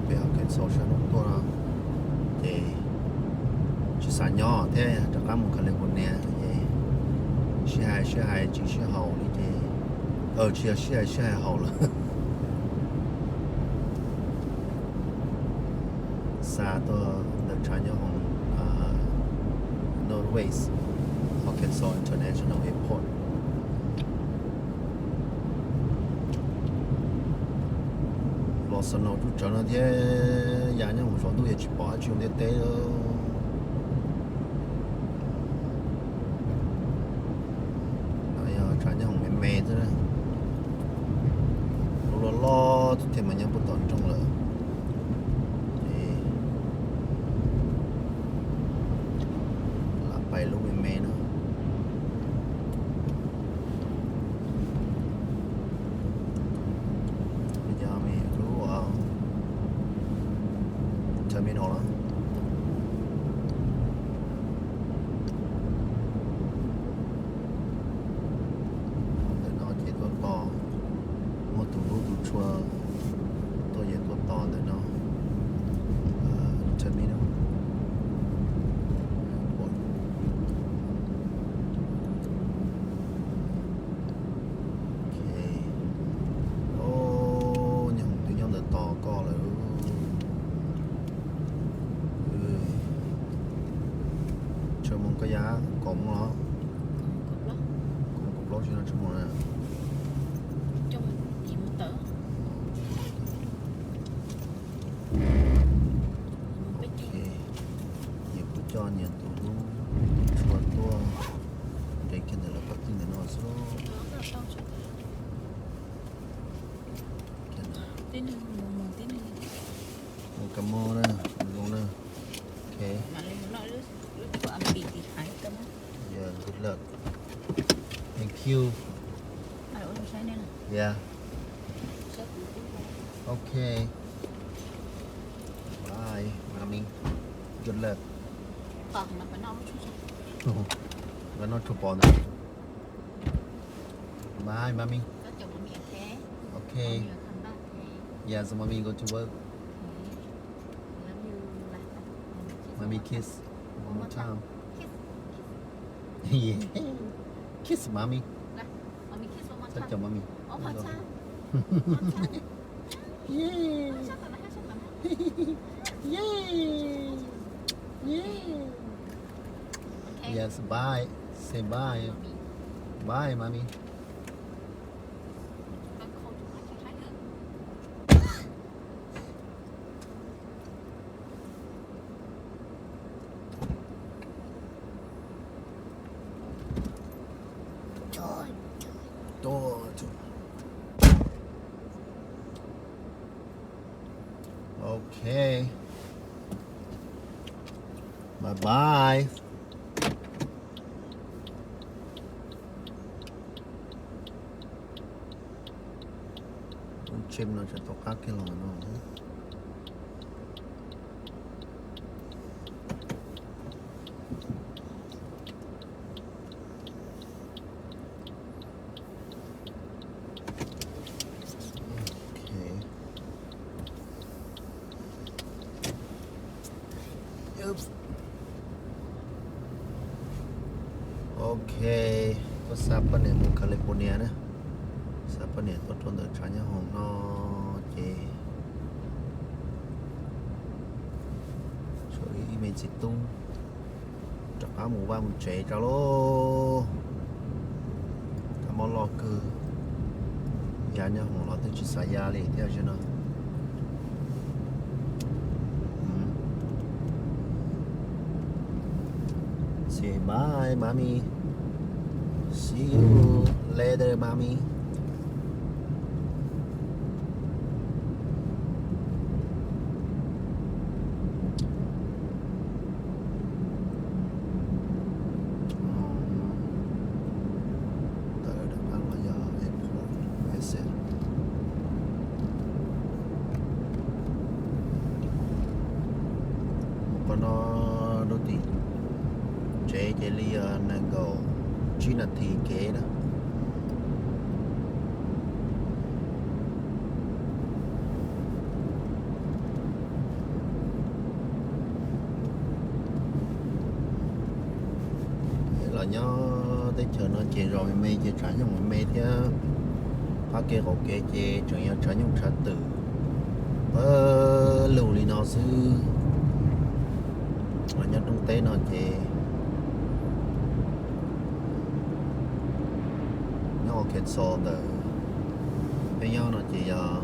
Pem Arkansas sab hnub tuaj no ces tsis xav nyob thiab, rov qab mus California ces sib hais sib hais tsis sib haum li ces, tsis yog sib hais sib hais haum lawm. Xa tuaj ntawm tshav nyob hoom Northwest Arkansas International Airport. Los snow tsuj tsawv no thiab, ya nyob hoom saum ntuj yog tsis pom dab tsi zoo ntiaj teb. No yog tshav nyob hoom me me xwb, lub loj loj thiab mas nyob puag tom nroog lawm. Lam pais lub me me no. Yog lub terminal na. Ntawm no ces tuaj tos, muaj tus hlub tus tshua tuaj ces tuaj tos ntawm no. Terminal. Nyob hoom twb nyob ntawd tos koj lawm. Tsawg moos koj ya? Kaum moos los? Kaum plaub tsis no tsawg moos na? Nyias kuj coj nyias tus hlub tus tshua tuaj nres kiag ntawm lawv pob tw ntawm no xwb. Mus kab mob na, zoo na. Ok. Yeah, good luck. Thank you. Yeah. Ok. Bye, mommy. Good luck. Nqa noj tshua pos ntawd. Bye, mommy. Ok. Yes, mommy go to work. Mommy kiss one more time. Yeah. Kiss mommy. Tau chào mommy. Yeah. Yeah. Yeah. Yes, bye. Say bye. Bye, mommy. Ok. Bye bye. Lub tsheb no tseem tom qab kiag los no. Ok, tuaj xa poj niam mus California na. Xa poj niam tuaj rau ntawm tshav nyob hoom no ces tshuav ib me txiv tub rov qab mus vaj mus tsev tso lauj. Kab mob loj kawg, ya nyob hoom los twb tsis xav ya li thiab zaum no. Say bye, mommy. See you later, mommy. Ntawm lawv rov qab los yog airport exit. Mus qhov no rau tim tsev ces li nees nkaum tsib nas this kev na. Teb chaws no ces zos me me ces tshav nyooj me me thiab, qab kev qaum kev ces tseem yog tshav nyooj tshav twm pawg lug li no xwb. Nyob rooj teb no ces nyob Arkansas ntawm peb nyob no ces yog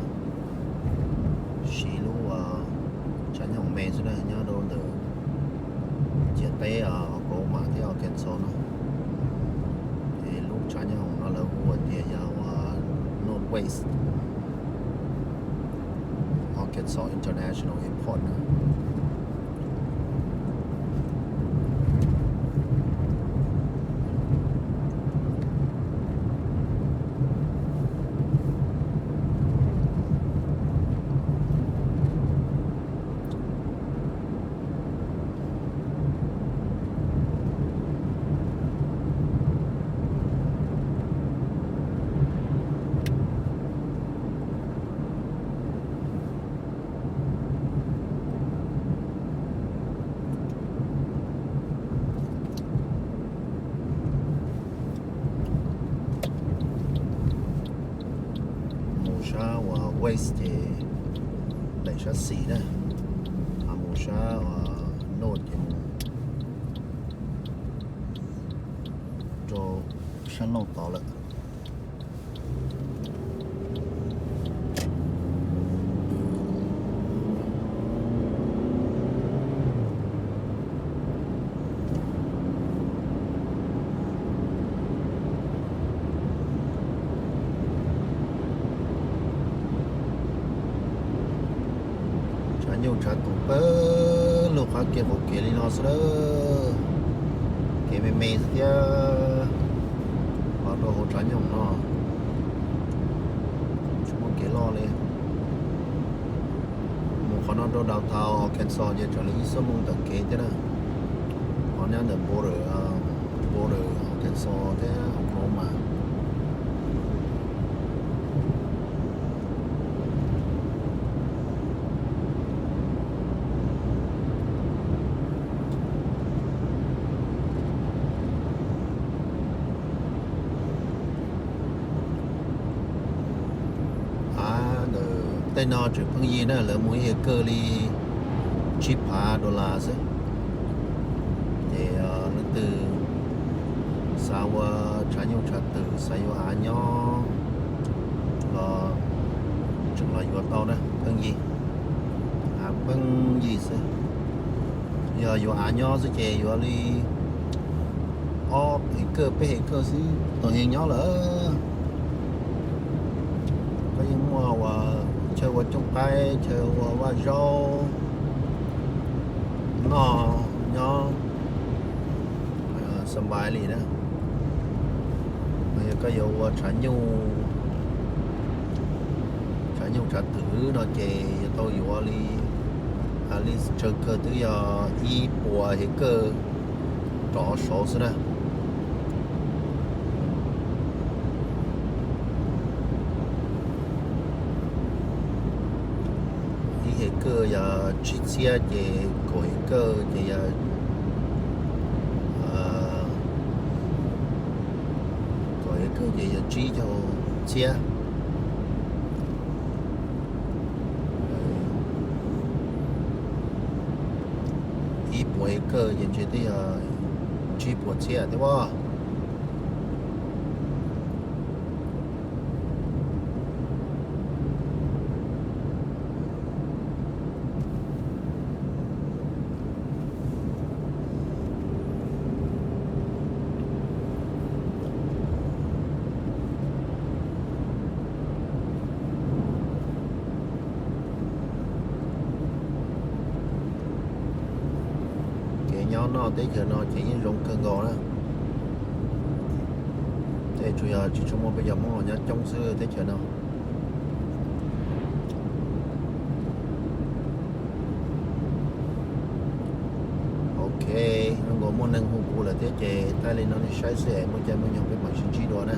siv lub tshav nyooj me xwb na, nyob rau ntawm ciam teb Oklahoma thiab Arkansas no. Ces lub tshav nyooj no lawv hu tias yog Northwest Arkansas International Airport no. Mus sab uas west ces daim sab xis na, ho mus sab uas north ces mus rau sab laug tod lawm. Tshav nyuj tshav tus pawg lug qab kev qaum kev li no xwb lawm. Kev me me xwb thiab, los rau hauv tshav nyuj no tsis muaj kev loj li. Mus qhov no rau downtown Arkansas ces tsawg li ib xuab moos ntawm kev thiab na. Qhov nyob ntawm border, border Arkansas thiab Oklahoma. Av, ntawm tej no tseem pheej yig na, lawv muag ib hiav kawj li tsib phav dollar xwb. Ces leej twg xav ua tshav nyuj tshav twm, xav yuav av nyob los tseem los yuav tau na, pheej yig. Av pheej yig xwb. Yog yuav av nyob xwb ces yuav li ob hiav kawj peb hiav kawj xwb tau heev nyob lawm. Koj yeej muaj ua chaw ua cooj qaib, chaw ua vaj zaub noj nyob xa npais li na. Yog koj yuav ua tshav nyuj, tshav nyuj tshav twm no ces yuav tau yuav li, at least tsawg kawg twb yog ib puas hiav kawj rov saud xwb na. Ib hiav kawj yog tsib txhiab ces kaum hiav kawj ces yog, kaum hiav kawj ces yog tsib caug txhiab. Ib puas hiav kawj ces ntshe twb yog tsib puas txhiab thiab as. Kev nyob noj teb chaws no ces yeej zoo kawg nkaus na. Tej tsuas yog tsis tshua muaj peb cov Hmoob los nyob coob xwb teb chaws no. Ok, zoo nkaus muaj neeg hu kuv lawm thiab ces thaij li no nej saib xwb es muaj caij muaj nyoog peb mam sib ntsib dua na.